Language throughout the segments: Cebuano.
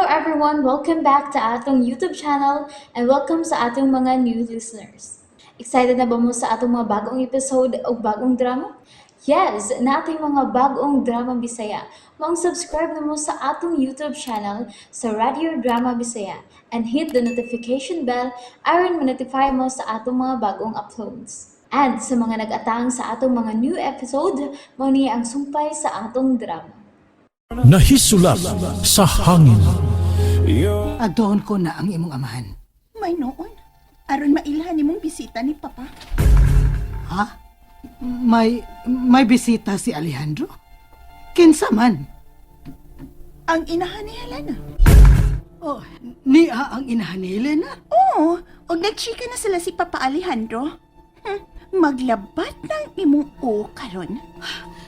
everyone! Welcome back to atong YouTube channel and welcome sa atong mga new listeners. Excited na ba mo sa atong mga bagong episode o bagong drama? Yes, nating mga bagong drama Bisaya. Maong subscribe na mo sa atong YouTube channel sa Radio Drama Bisaya and hit the notification bell aron ma-notify mo sa atong mga bagong uploads. And sa mga nag-atang sa atong mga new episode, mao ni ang sumpay sa atong drama. Nahisulat sa hangin. Adtoon ko na ang imong amahan. May noon. Aron mailhan nimong bisita ni Papa. Ha? May bisita si Alejandro? Kinsa man? Ang inahan ni Helena. Oh, niya ang inahan ni Helena. Oo, og nagchika na sila si Papa Alejandro. Maglabat ng imong o karon.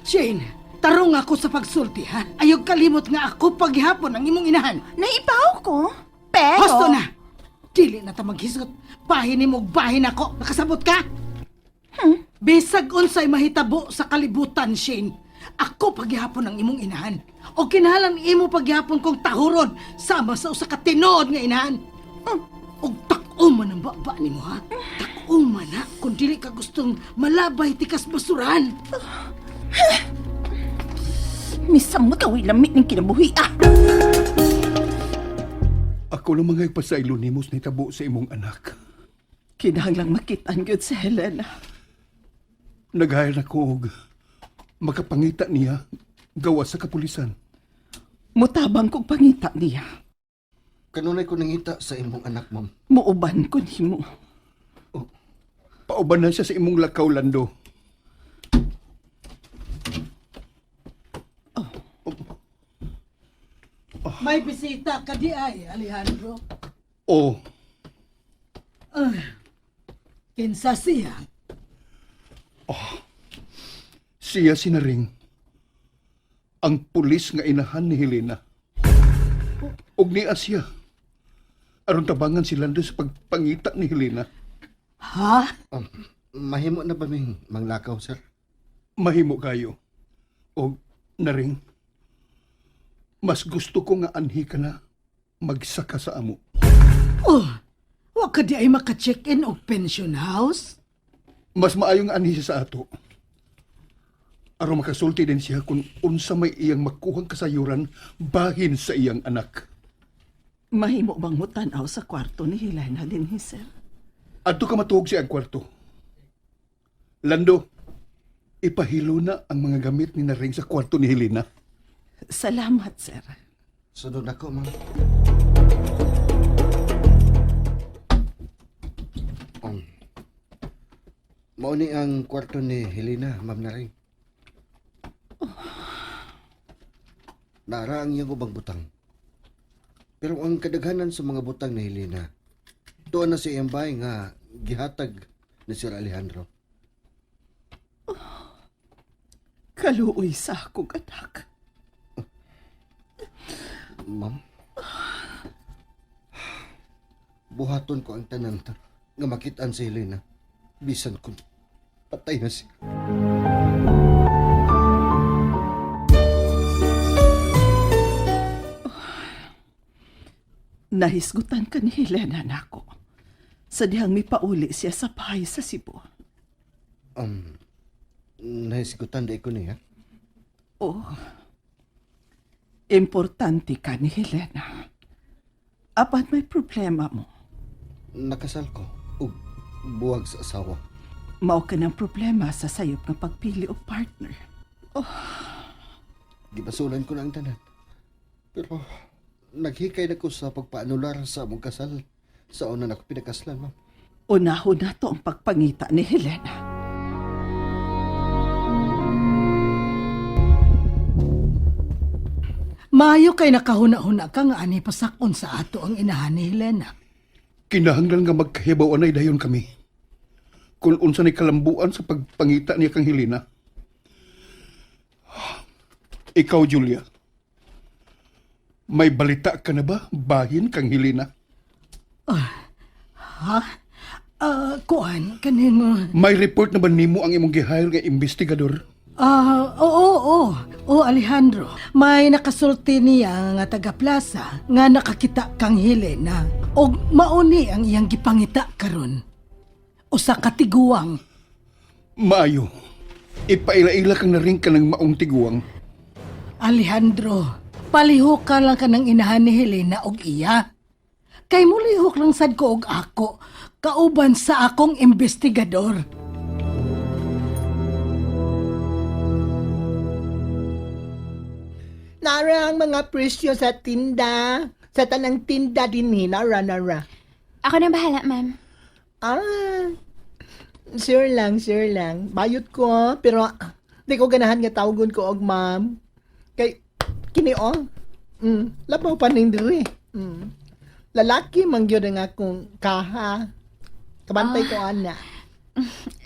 Shane, tarong ako sa pagsulti ha. Ayaw kalimot nga ako paghihapon ang imong inahan. Naibaw ko. Pero Hosto na! Dili na ta maghisgot. Bahin nimo og bahin ako. Nakasabot ka? Bisag unsay mahitabo sa kalibutan, Shane. Ako paghihapon ang imong inahan. O kinahanglan imo paghihapon kong tahuron sama sa usa ka tinuod nga inahan. Og tak-o man ang baba nimo ha. Tak-o man ha kung dili ka gustong malabay tikas basurahan. Misamot away lamit ng kinabuhi ah. Ako lang mga ipasaylo nimo sa nitabo sa imong anak. Kinahanglang makitaan gyud si Helena. Naghayal ako og makapangita niya gawa sa kapulisan. Mutabang kog pangita niya. Kanunay ko nangita sa imong anak, ma'am. Muuban ko nimo. Pauban na siya sa imong lakaw, Lando. May bisita ka di ay, Alejandro. Oh, Kinsa siya? Siya sinaring. Ang pulis nga inahan ni Helena. Og niya siya. Aron tabangan si Lando sa pagpangita ni Helena. Ha? Mahimo na ba ming manglakaw, sir? Mahimo kayo. Og naring. Mas gusto ko nga anhi ka na magsaka sa amo. Oh, wa ka di ay maka-check-in og pension house? Mas maayo nga anhi siya sa ato. Aron makasulti din siya kung unsa may iyang makuhang kasayuran bahin sa iyang anak. Mahimo bang mutan-aw sa kwarto ni Helena dinhi, sir? Adto ka matuog siya ang kwarto. Lando, ipahilo na ang mga gamit ni Naring sa kwarto ni Helena. Salamat, sir. Sunod ako, ma'am. Um, mao ni ang kwarto ni Helena, ma'am Naring. Nara ang iyang ubang butang. Pero ang kadaghanan sa mga butang ni Helena, tuon na sa iyang bahay nga gihatag ni Sir Alejandro. Kaluoy sa akong anak. Ma'am? Buhaton ko ang tanan nga makitaan si Helena. Bisan kung patay na siya. Nahisgutan ka ni Helena nako. Sa dihang mipauli siya sa bahay sa Cebu. Nahisgutan di ko niya. Oh. Importante ka ni Helena. Apan may problema mo. Nakasal ko ug buwag sa asawa. Mao ka ng problema sa sayop nga pagpili og partner. Gibasulan ko na ang tanan. Pero naghikay na ko sa pagpaanular sa among kasal. Sa una na ako pinakaslan, ma'am. Unahon na to ang pagpangita ni Helena. Maayo kay nakahuna-huna ka nga ani pasakon sa ato ang inahan ni Helena. Kinahanglan nga magkahibaw anay dayon kami. Kung unsa ni kalambuan sa pagpangita niya kang Helena. Ikaw, Julia. May balita ka na ba bahin kang Helena? Ha? Ah, kuan kaning May report na ba nimo ang imong gihire nga investigador? Ah, oo, oo. Oo, Alejandro. May nakasulti niya nga taga plaza nga nakakita kang Helena. Og mauni ang iyang gipangita karon. Usa ka tiguang. Maayo. Ipaila-ila kang naring ka ng maong tiguang. Alejandro, palihok ka lang ka ng inahan ni Helena og iya. Kay mulihok lang sad ko og ako, kauban sa akong investigador. Nara ang mga presyo sa tinda. Sa tanang tinda din eh. Nara, nara. Ako na bahala, ma'am. Ah, sure lang, sure lang. Bayot ko, ah, pero di ko ganahan nga tawagon ko og ma'am. Kay, kini oh. Labaw pa ning diri. Lalaki man gyud ang akong kaha. Kabantay ko ana.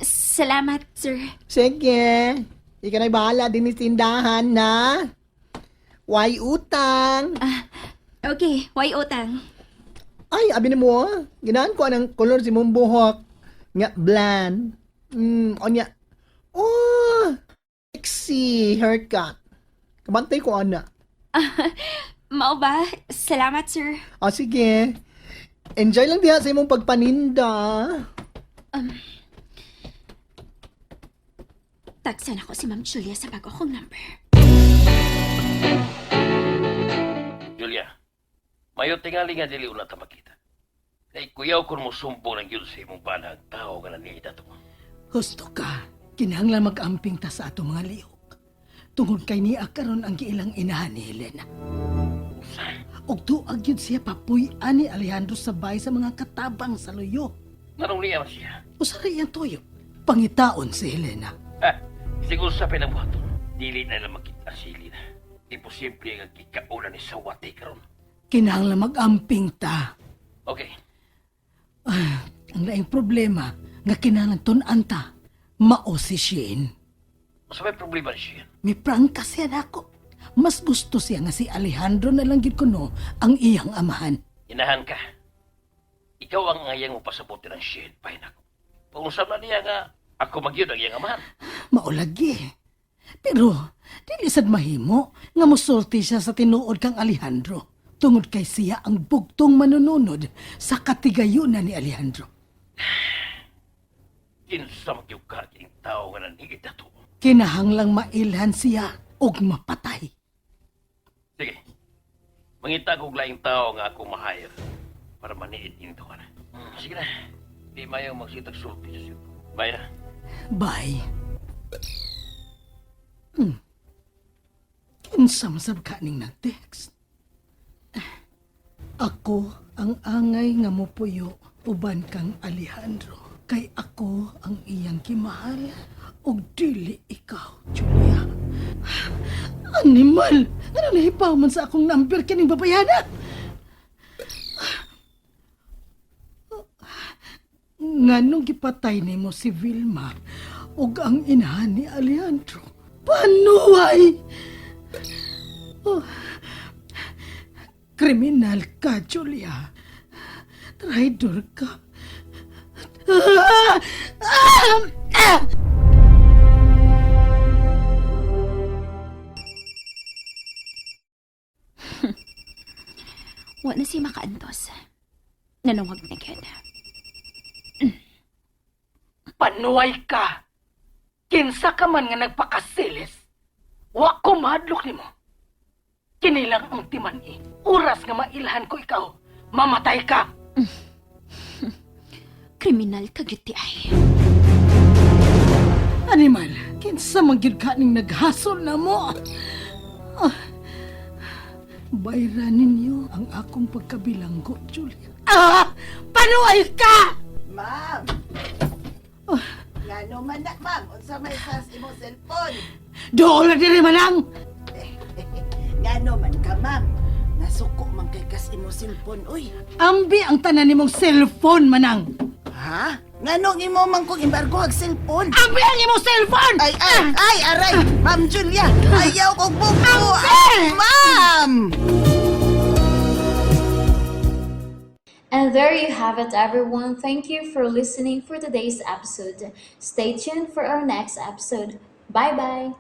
Salamat, sir. Sige. Ikaw na'y bahala din ni tindahan na. Why utang? Okay, why utang? Ay, abi ni mo, ah. Ginahan ko anang kolor si mong buhok. Nga, bland. Onya. Oh, sexy haircut. Kabantay ko, ana. Mao ba? Salamat, sir. O, sige. Enjoy lang diha sa imong pagpaninda. Tagsan ako si Ma'am Julia sa bago kong number. Julia, mayo tingali nga dili una ta makita. Kay kuyaw kon mo sumbong ng yun sa imong banag tao nga naniita to. Husto ka, kinahanglan mag-amping ta sa ato mga lihok. Tungod kay niya karon ang giilang inahan ni Helena. Og tuag yun siya papuy-an ni Alejandro sa bahay sa mga katabang sa luyo. Nganong niya man siya? Usa ra iyang toyo. Pangitaon si Helena. Ha, siguro sa pinagbuhaton, dili na lang makita si Helena. Imposible nga gikauna ni Sawate karon. Kinahanglan mag-amping ta. Okay, Ah, ang laing problema nga kinahanglan tun-an ta, mao si Shane. sa may problema ni siya. May prangka siya nako. Mas gusto siya nga si Alejandro na lang gid kuno ang iyang amahan. Inahan ka. Ikaw ang ngayang mo pasabuti ng shit, pahin ako. Pangusap na niya nga, ako magyud ang iyang amahan. Maulagi. Pero dili sad mahimo nga mosulti siya sa tinuod kang Alejandro tungod kay siya ang bugtong manununod sa katigayunan ni Alejandro. Kinsa magyud ka kining tao nga naniid ato. Kinahanglang mailhan siya og mapatay. Sige. Mangita kog laing tao nga ako ma-hire para maniid ini to na. Sige na. Di mayo magsitag sulti sa siyo. Bye na. Bye. Kinsa masab ka ning nag-text? Ako ang angay nga mopuyo uban kang Alejandro. Kay ako ang iyang gimahal ug dili ikaw, Julia. Animal! Ano nahipaw man sa akong number kining babayana? Nganong gipatay nimo si Vilma ug ang inahan ni Alejandro? Panuway! Oh, kriminal ka, Julia. Traidor ka. Ah! Ah! Ah! Wa na siya makaantos. Nanungag na gyud. Panuway ka! Kinsa ka man nga nagpakasilis, wa ko mahadlok nimo. Kinilang ang timan-i. Oras nga mailhan ko ikaw, mamatay ka! Kriminal ka gyud ti ay. Animal, kinsa man gyud ka ning naghasol na mo. Ah, bayra ninyo ang akong pagkabilanggo, Julia. Ah! Panuay ka! Ma'am. Ngano man na, ma'am? Unsa may sas imong cellphone? Dool na diri manang! Ngano man ka, ma'am? Nasuko man kay kas imong cellphone, uy. Ambi ang tanan nimong cellphone, manang! Ha? Nganong imo man kong embargo ag cellphone? Ambi ang imong cellphone! Ay, ay, ay, aray! Ma'am Julia, ayaw kong buko! Ay, ma'am! And there you have it, everyone. Thank you for listening for today's episode. Stay tuned for our next episode. Bye bye.